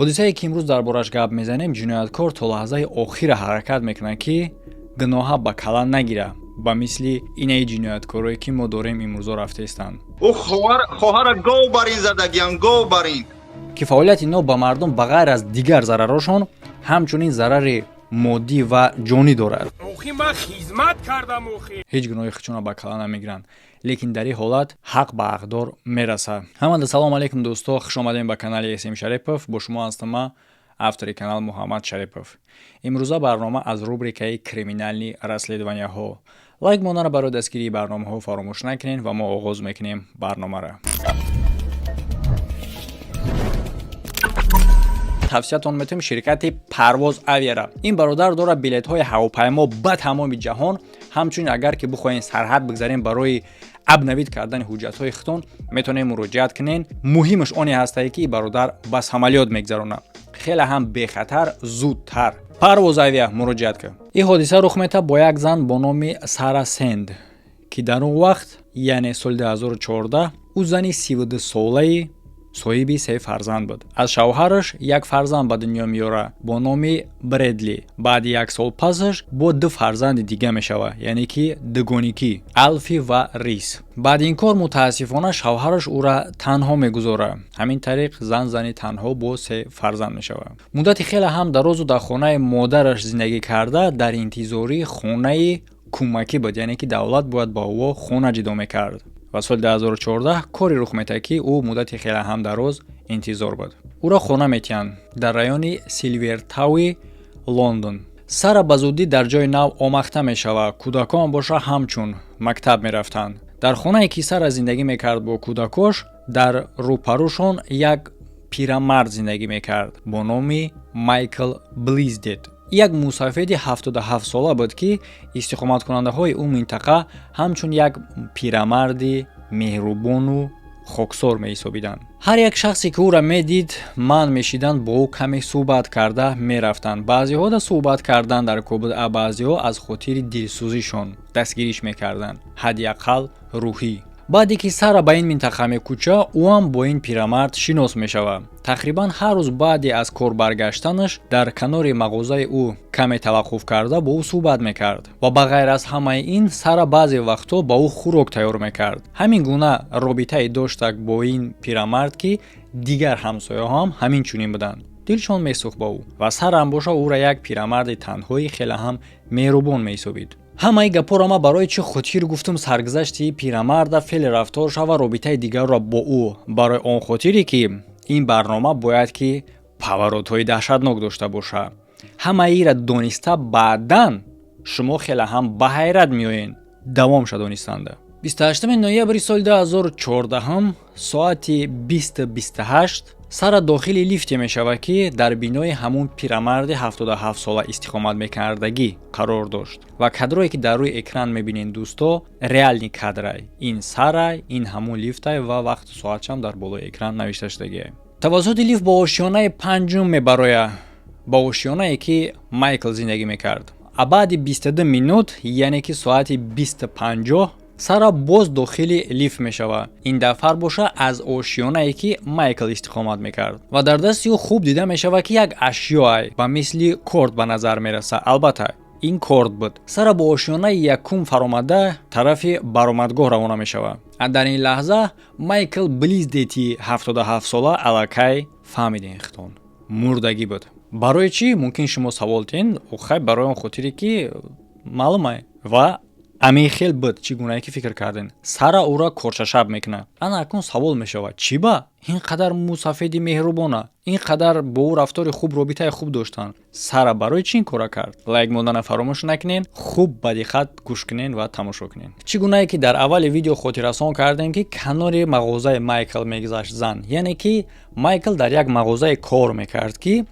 Ҳодисае, ки имрӯз дар бораш гап мезанем, ҷинояткор то лаҳзаи охира ҳаракат мекунад, ки гуноҳа ба кала нагира, ба мисли инаи ҷинояткорое, ки мо дорем, имрӯзо рафтаистанд. Ӯ хоҳара гов барин задагиям, гов барин. Ки фаъолияти инҳо ба мардум ба ғайр аз дигар зарарҳошон ҳамчунин зарари моддӣ ва ҷонӣ дорад. Охи, ман хизмат кардам, охи. Ҳеҷ гуноҳи худшонро ба кала намегиранд, лекин дар ин ҳолат ҳақ ба ҳақдор мерасад. Ҳамада салому алейкум, дӯсто, хуш омадем ба канали СМ Шарипов. Бо шумо ҳастам ман, автори канал Муҳаммад Шарипов. Имрӯза барнома аз рубрикаи криминальный расследования ҳо. Лайк мондаро барои дастгирии барномаҳо фаромӯш накунед ва мо оғоз мекунем барномаро. Тавсиятон метавонем ширкати Парвоз Авиара. Ин бародар дорад билетҳои ҳавопаймо ба тамоми ҷаҳон. Ҳамчунин, агар ки бихоҳем сарҳад бигзарем барои обновить кардани ҳуҷҷатҳои худтон, метавонем муроҷиат кунем. Муҳимаш оне ҳастае, ки бародар ба самолёт мегзаронад, хеле ҳам бехатар, зудтар. Парвоз Авиа муроҷиат кун. Ин ҳодиса рух метавад бо як зан бо номи Сара Сенд, ки дар он вақт, яъне соли 2014, ӯ зани 32-солаи соҳиби се фарзанд буд. Аз шавҳараш як фарзанд ба дунё меорад бо номи Бредли. Баъди як сол пасаш бо ду фарзанди дига мешавад, яъне ки дугоникӣ, Алфи ва Рис. Баъди ин кор, мутаассифона, шавҳараш ӯра танҳо мегузорад. Ҳамин тариқ зан зани танҳо бо се фарзанд мешавад. Муддати хеле ҳам дарозу дар хонаи модараш зиндагӣ карда, дар интизории хонаи кӯмакӣ буд, яъне ки давлат бояд ба ӯ хона ҷудо мекард. Ва соли 2014 коре рух метаҳад, ки ӯ муддати хеле ҳам дароз интизор буд. Ӯро хона метиҳанд дар райони Силвертауи Лондон. Сара ба зудӣ дар ҷои нав омахта мешавад. Кӯдакон боша ҳамчун мактаб мерафтанд. Дар хонае, ки Сара зиндагӣ мекард бо кӯдакош, дар рӯпарӯшон як пирамард зиндагӣ мекард бо номи Майкл Близдет. Як мусафеди 77-сола буд, ки истиқоматкунандаҳои ӯ минтақа ҳамчун як пирамарди меҳрубону хоксор меҳисобиданд. Ҳар як шахсе, ки ӯра медид, манъ мешиданд бо ӯ каме суҳбат карда мерафтанд. Баъзеҳо да суҳбат кардан дар кор буд, а баъзеҳо аз хотири дилсӯзишон дастгириш мекарданд, ҳадди ақал рӯҳӣ. Баъде ки Сара ба ин минтақа мекӯча, ӯ ҳам бо ин пирамард шинос мешавад. Тақрибан ҳар рӯз баъде аз кор баргаштанаш дар канори мағозаи ӯ каме таваққуф карда, бо ӯ суҳбат мекард. Ва ба ғайр аз ҳамаи ин, Сара баъзе вақтҳо ба ӯ хӯрок тайёр мекард. Ҳамин гуна робитае доштак бо ин пирамард, ки дигар ҳамсояҳо ҳам ҳамин чунин буданд, дилшон месӯхт ба ӯ. Ва Сарам боша ӯра як пирамарди танҳои хеле ҳам меҳрубон меҳисобид. Ҳамаи гапҳоро ман барои чӣ хотир гуфтум? Саргузашти пирамарда, феъли рафторша ва робитаи дигарро бо ӯ, барои он хотире, ки ин барнома бояд ки поворот ҳои даҳшатнок дошта бошад. Ҳамаи инра дониста, баъдан шумо хеле ҳам ба ҳайрат меоед давомша донистанда. 28 ноябри соли 2014, соати 20:28, Сара дохили лифте мешавад, ки дар бинои ҳамун пирамарди 77-сола истиқомат мекардагӣ қарор дошт. Ва кадрое, ки дар рӯи экран мебинед, дӯсто, реальный кадрай. Ин Сарай, ин ҳамун лифтай ва вақту соатшам дар болои экран навишта шудагиай. Тавассути лифт бо ошёнаи панҷум мебарояд, ба ошёнае, ки Майкл зиндагӣ мекард. А баъди 22 минут, яъне ки соати 20:50, Сара боз дохили лифт мешавад. Ин дафъар боша аз ошёнае, ки Майкл истиқомат мекард. Ва дар дасти ӯ хуб дида мешавад, ки як ашёай ба мисли корд ба назар мерасад. Албатта, ин корд буд. Сара бо ошёнаи якум фаромада, тарафи баромадгоҳ равона мешавад. Дар ин лаҳза Майкл Близдети 77-сола аллакай, фаҳмидем хитон, мурдагӣ буд. Барои чӣ, мумкин шумо савол тиҳед? Хай, барои он хотире, ки маълумай ва амин хел буд, чӣ гунае ки фикр кардем. Сара ӯра корчашаб мекунад. Ана акнун савол мешавад: чӣ ба ин қадар мусафеди меҳрубона, ин қадар бо ӯ рафтори хуб, робитаи хуб доштанд, Сара барои чӣ ин кора кард? Лайк мондана фаромӯш накунед, хуб ба диққат гӯш кунед ва тамошо кунед. Чӣ гунае ки дар аввали видео хотиррасон кардем, ки канори мағозаи Майкл мегузашт зан, яъне ки Майкл дар як мағозае кор мекард, ки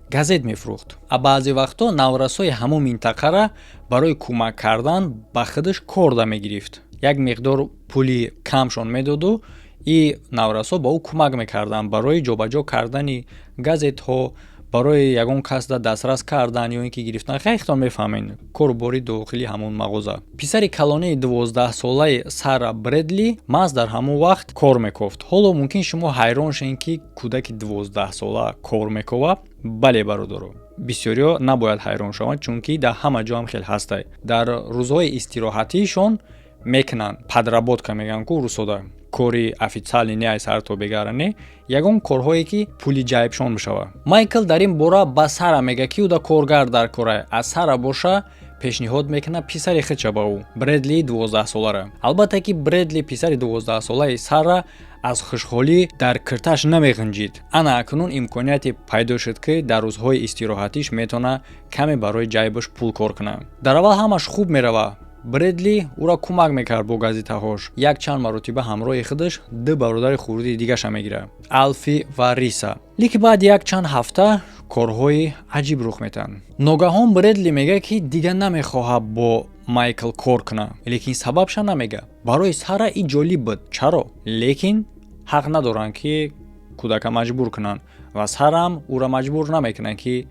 газет мефурӯхт. А баъзе вақтҳо наврасои ҳамон минтақара барои кӯмак кардан ба худаш корда мегирифт. Як миқдор пули камшон медоду и наврасо ба ӯ кӯмак мекарданд барои ҷобаҷо кардани газетҳо. Барои ягон касда дастрас кардан ё ин ки гирифтан, хеле мефаҳмед, корубори дохили ҳамон мағоза. Писари калонии 12-солаи Сара, Бредли, маҳз дар ҳамон вақт кор мекофт. Ҳоло мумкин шумо ҳайрон шавед, ки кӯдаки 12-сола кор мекова. Бале, бародаро, бисёриҳо набояд ҳайрон шаванд, чунки дар ҳама ҷо ҳам хел ҳастай. Дар рӯзҳои истироҳатишон мекунанд, подработка мегӯянд ку русода, кори официальный не, ай сар то бегара не, ягон корҳое, ки пули ҷайбшон бишавад. Майкл дар ин бора ба Сара мега, ки ӯ да коргар дар корай. Аз Сара боша пешниҳод мекунад писари худша ба ӯ, Бредли 12-солара. Албатта ки Бредли, писари 12-солаи Сара, аз хушҳолӣ дар кирташ намеғинҷид. Ана акнун имконияте пайдо шуд, ки дар рӯзҳои истироҳатиш метавона каме барои ҷайбаш пул кор кунад. Дар аввал ҳамаш хуб меравад. Бредли ӯро кӯмак мекард бо газетаҳош. Якчанд маротиба ҳамроҳи худаш ду бародари хурдии дигаша мегирад, Алфи ва Риса. Лекин баъди якчанд ҳафта корҳои аҷиб рух метаҳанд. Ногаҳон Бредли мегӯяд, ки дигар намехоҳад бо Майкл кор кунад, лекин сабабша намегӯяд. Барои Сара и ҷолиб буд, чаро, лекин ҳақ надоранд, ки кӯдака маҷбур кунанд, ва Сарам ӯро маҷбур намекунанд, ки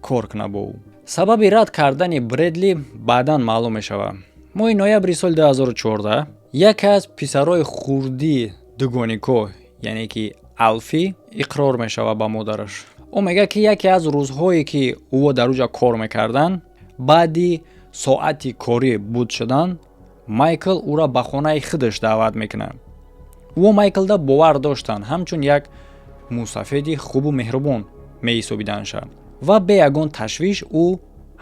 кор кунад бо ӯ. Сабаби рад кардани Бредли баъдан маълум мешавад. Моҳи ноябри соли 2014 яке аз писарои хурдии дугонико, яъне ки Алфи, иқрор мешавад ба модараш. Ӯ мегӯяд, ки яке аз рӯзҳое, ки ӯ дар уҷа кор мекарданд, баъди соати корӣ буд шудан, Майкл ӯро ба хонаи худаш даъват мекунад. Ӯ Майклда бовар доштанд, ҳамчун як мусафеди хубу меҳрубон меҳисобиданша, ва бе ягон ташвиш ӯ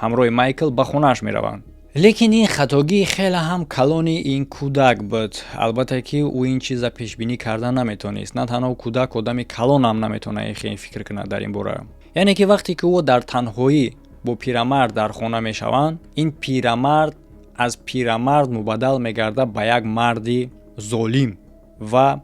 ҳамроҳи Майкл ба хонааш мераванд. Лекин ин хатогии хеле ҳам калони ин кӯдак буд. Албатта ки ӯ ин чиза пешбинӣ карда наметавонист. На танҳо кӯдак, одами калонам наметавонад хеле фикр кунад дар ин бора. Яъне ки вақте ки ӯ дар танҳоӣ бо пирамард дар хона мешаванд, ин пирамард аз пирамард мубаддал мегардад ба як марди золим ва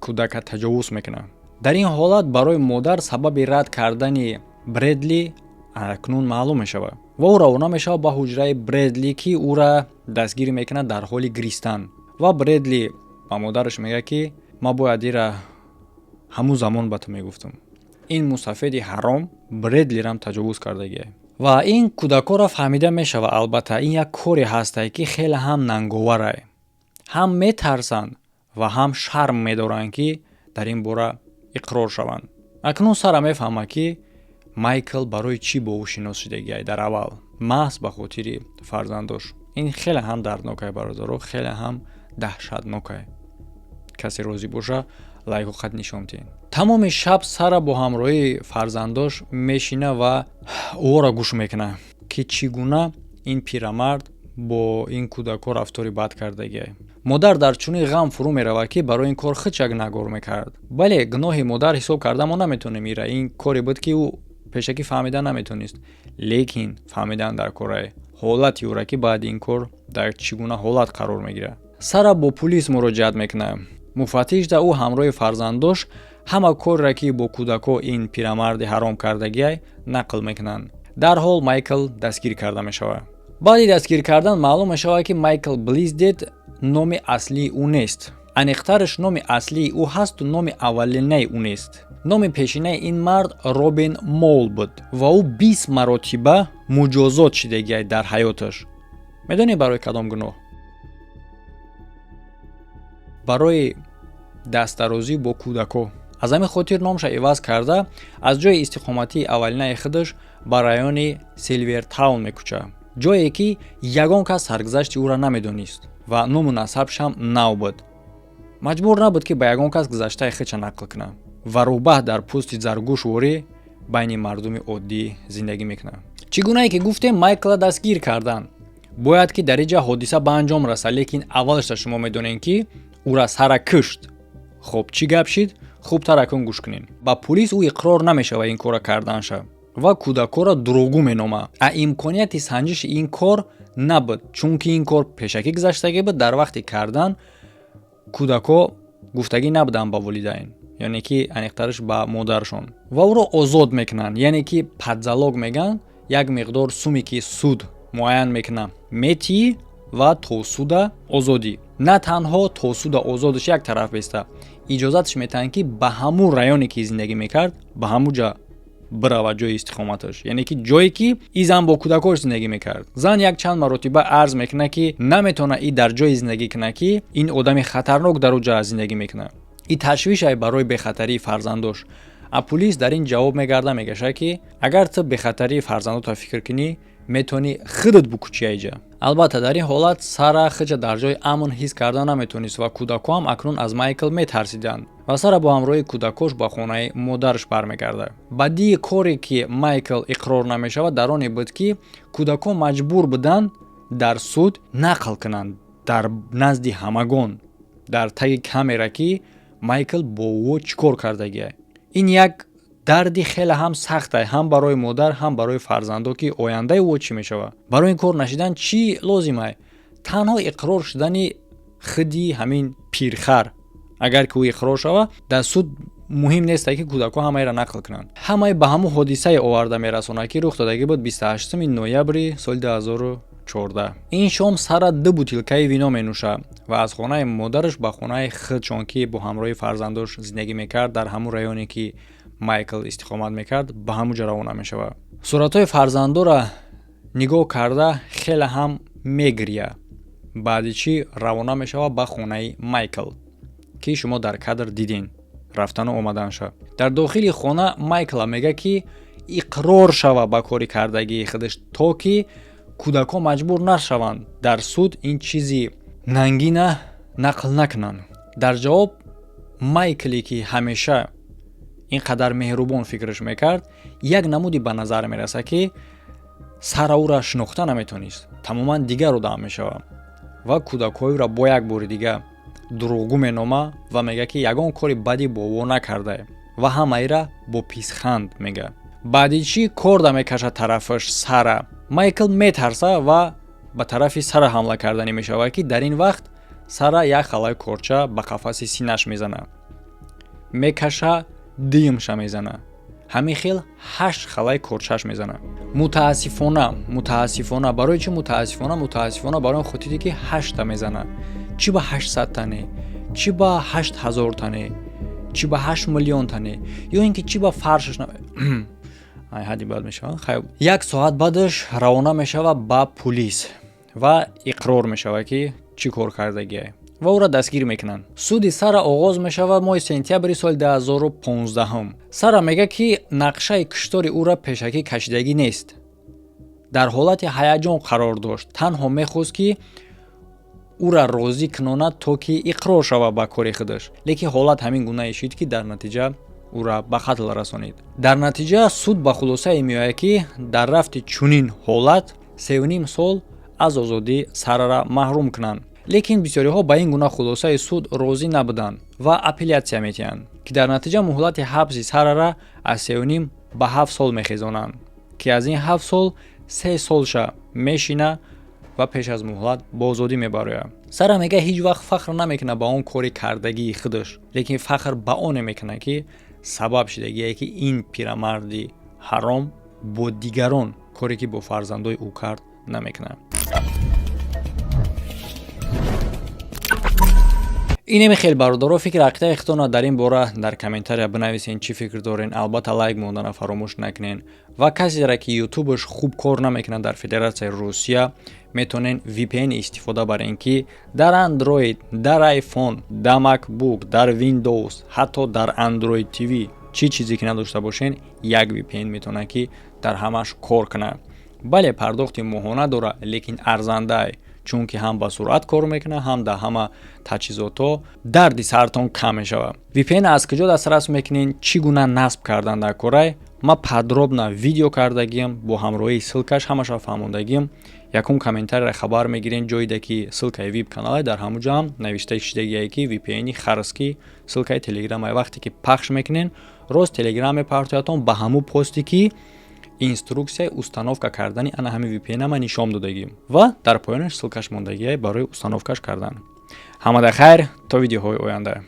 кӯдака таҷовуз мекунад. Дар ин ҳолат барои модар сабаби рад кардани Бредли акнун маълум мешавад ва ӯ равона мешавад ба ҳуҷраи Бредли, ки ӯра дастгирӣ мекунад дар ҳоли гиристан. Ва Бредли ба модараш мегӯяд, ки ман бояд ира ҳамун замон ба ту мегуфтам. Ин мусафеди ҳаром Бредлирам таҷовуз кардагия. Ва ин кӯдакҳоро фаҳмида мешавад. Албатта, ин як коре ҳастае, ки хеле ҳам нанговарае. Ҳам метарсанд ва ҳам шарм медоранд, ки дар ин бора иқрор шаванд. Акнун Сара мефаҳмад, ки Майкл барои чӣ бо ӯ шинос шудагиай дар аввал, маҳз ба хотири фарзандош. Ин хеле ҳам дарднокай, бародаро, хеле ҳам даҳшатнокай. Касе розӣ боша, лайку қад нишон диҳед. Тамоми шаб Сара бо ҳамроҳии фарзандош мешина ва ӯро гӯш мекунад, ки чӣ гуна ин пирамард бо ин кӯдакҳо рафтори бад кардагиай. Модар дар чунин ғам фурӯ меравад, ки барои ин кор худшак нагор мекард. Бале, гуноҳи модар ҳисоб карда мо наметавонем ира. Ин коре буд, ки ӯ пешакӣ фаҳмида наметавонист, лекин фаҳмидан дар корае ҳолати ӯра, ки баъди ин кор дар чӣ гуна ҳолат қарор мегирад. Сара бо пулис муроҷиат мекунад. Муфаттиш да ӯ ҳамроҳи фарзандош ҳама корре, ки бо кӯдакҳо ин пирамарди ҳаром кардагиай, нақл мекунанд. Дарҳол Майкл дастгир карда мешавад. Баъди дастгир кардан маълум мешавад, ки Майкл Близдед номи аслии ӯ нест. Аниқтараш, номи аслии ӯ ҳасту номи аввалинаи ӯ нест. Номи пешинаи ин мард Робин Мол буд ва ӯ 20 маротиба муҷозот шидагиай дар ҳаёташ. Медонӣ барои кадом гуноҳ? Барои дастдарозӣ бо кӯдакҳо. Аз ҳамин хотир номша иваз карда, аз ҷои истиқоматии аввалинаи худаш ба райони Силвертаун мекӯчад, ҷое ки ягон кас саргузашти ӯро намедонист ва ному насабшам нав буд. Маҷбур набуд, ки ба ягон кас гузаштаи худша нақл кунад ва рӯбаҳ дар пӯсти заргӯшворӣ байни мардуми оддӣ зиндагӣ мекунад. Чӣ гунае ки гуфтем, Майкла дастгир карданд. Бояд ки дар инҷа ҳодиса ба анҷом расад, лекин аввалашта шумо медонед, ки ӯра Сара кушт. Хоб, чӣ гап шид, хубтар акун гӯш кунед. Ба пулис ӯ иқрор намешавад ин корро карданша ва кӯдакҳоро дурӯғгӯ меномад. А имконияти санҷиши ин кор набуд, чунки ин кор пешакӣ гузаштагӣ буд. Дар вақти кардан кӯдакҳо гуфтагӣ набуданд ба волидайн, яъне ки аниқтараш ба модарашон. Ва ӯро озод мекунанд, яъне ки под залог мегӯянд, як миқдор суме, ки суд муайян мекунад, метиҳӣ ва то суда озодӣ. На танҳо то суда озодаш як тараф беста, иҷозаташ метаҳанд, ки ба ҳамун районе, ки зиндагӣ мекард, ба ҳамун ҷа. Бирава ҷои истиқоматаш, яъне ки ҷое ки и зан бо кӯдакош зиндагӣ мекард. Зан як чанд маротиба арз мекунад, ки наметавона и дар ҷое зиндагӣ кунад, ки ин одами хатарнок дар ӯ ҷа зиндагӣ мекунад. И ташвишай барои бехатарии фарзандош. А пулис дар ин ҷавоб мегарда, мегашад, ки агар ту бехатарии фарзандота фикр кунӣ, метавонӣ худат букучи айҷа. Албатта, дар ин ҳолат Сара худша дар ҷои амн ҳис карда наметавонист ва кӯдакҳо ҳам акнун аз Майкл метарсиданд ва Сара бо ҳамроҳии кӯдакош ба хонаи модараш бармегардад. Бадии коре ки Майкл иқрор намешавад, дар оне буд, ки кӯдакҳо маҷбур буданд дар суд нақл кунанд, дар назди ҳамагон, дар таги камера, ки Майкл бо ӯ чӣ кор кардагия. Ин як дарди хеле ҳам сахтай, ҳам барои модар, ҳам барои фарзандо, ки ояндаи ӯ чӣ мешавад. Барои ин кор нашидан чӣ лозимай? Танҳо иқрор шудани худи ҳамин пирхар. Агар ки ӯ иқрор шавад дар суд, муҳим несте, ки кӯдакҳо ҳамаеро нақл кунанд. Ҳамаи ба ҳамун ҳодисае оварда мерасонад, ки рух додагӣ буд 28 ноябри соли 2014. Ин шом Сара ду бутилкаи вино менӯшад ва аз хонаи модараш ба хонаи худшон, ки бо ҳамроҳи фарзандош зиндагӣ мекард, дар ҳамун районе ки Майкл истиқомат мекард, ба ҳамун ҷо равона мешавад. Суратҳои фарзандора нигоҳ карда, хеле ҳам мегиря. Баъди чӣ равона мешавад ба хонаи Майкл, ки шумо дар кадр дидин рафтану омаданша. Дар дохили хона Майкла мега, ки иқрор шава ба кори кардагии худаш, то ки кӯдакҳо маҷбур нашаванд дар суд ин чизи нангина нақл накунанд. Дар ҷавоб Майкле, ки ҳамеша ин қадар меҳрубон фикраш мекард, як намуди ба назар мерасад, ки Сара ӯра шинохта наметонист, тамоман дигар одам мешавад ва кӯдакҳоеро бо як бори дига дурӯғгӯ менома ва мега, ки ягон кори бадӣ бо ӯ накарда, ва ҳамаира бо писханд мега. Баъди чӣ корда мекашад тарафаш Сара. Майкл метарса ва ба тарафи Сара ҳамла карданӣ мешавад, ки дар ин вақт Сара як халаи корча ба қафаси синаш мезана, мекаша, димша мезана. Ҳамин хел ҳашт халаи корчаш мезана. Мутаассифона, мутаассифона, барои чӣ мутаассифона? Мутаассифона барои он хотире, ки ҳаштта мезана. Чӣ ба 800 тане, чӣ ба 8000 тане, чӣ ба 8 миллион тане, ё ин ки чӣ ба фаршаш ҳадди бад мешавад. Хайр, як соат баъдаш равона мешавад ба пулис ва иқрор мешавад, ки чӣ кор кардагие, ва ӯро дастгир мекунанд. Суди Сара оғоз мешавад моҳи сентябри соли 2015. Сара мегӯяд, ки нақшаи куштори ӯро пешакӣ кашидагӣ нест, дар ҳолати ҳаяҷон қарор дошт, танҳо мехост, ки ӯра розӣ кунонад, то ки иқрор шавад ба кори худаш, лекин ҳолат ҳамин гуна ишид, ки дар натиҷа ӯра ба қатл расонид. Дар натиҷа суд ба хулосае меояд, ки дар рафти чунин ҳолат 3,5 сол аз озодӣ Сарара маҳрум кунанд. Лекин бисёриҳо ба ин гуна хулосаи суд розӣ набуданд ва апеллятсия метиҳанд, ки дар натиҷа муҳлати ҳабси Сарара аз 3,5 ба 7 сол мехезонанд, ки аз ин 7 сол 3 солша мешина ва пеш аз муҳлат ба озодӣ мебарояд. Сара мега, ҳеҷ вақт фахр намекунад ба он кори кардагии худаш, лекин фахр ба оне мекунад, ки сабаб шидагие, ки ин пирамарди ҳаром бо дигарон коре ки бо фарзандои ӯ кард намекунад. Инеми хел, бародаро, фикр ақидаи худтонро дар ин бора дар комментария бинависен, чӣ фикр дорен. Албатта, лайк мондана фаромӯш накунен ва касеро, ки ютубаш хуб кор намекунад дар Федератсияи Русия, метавонен VPN истифода барен, ки дар Android, дар iPhone, дар MacBook, дар Windows, ҳатто дар Android TV, чӣ чизе ки надошта бошен, як VPN метавонад, ки дар ҳамаш кор кунад. Бале, пардохти моҳона дорад, лекин арзандае, чунки ҳам ба суръат кор мекунад, ҳам дар ҳама таҷҳизотҳо дарди сартон кам мешавад. VPN аз куҷо дастрас мекунед, чӣ гуна насб кардан дар корай, ман подробно видео кардагиам, бо ҳамроҳии ссылка ш ҳамаша фаҳмондагиам. Якум комментарийро хабар мегирен, ҷоиде ки ссылка и вип каналай, дар ҳамун ҷо ҳам навишта шидагие, ки VPN харски, ссылка и телеграмай. Вақте ки пахш мекунен, рост Телеграм мепартоятон ба ҳамун посте, ки инструксияи установка кардани ана ҳамин VPN ма нишон додагим ва дар поёнаш ссылка ш мондагие барои установка ш кардан. Ҳамада хайр, то видеоҳои оянда.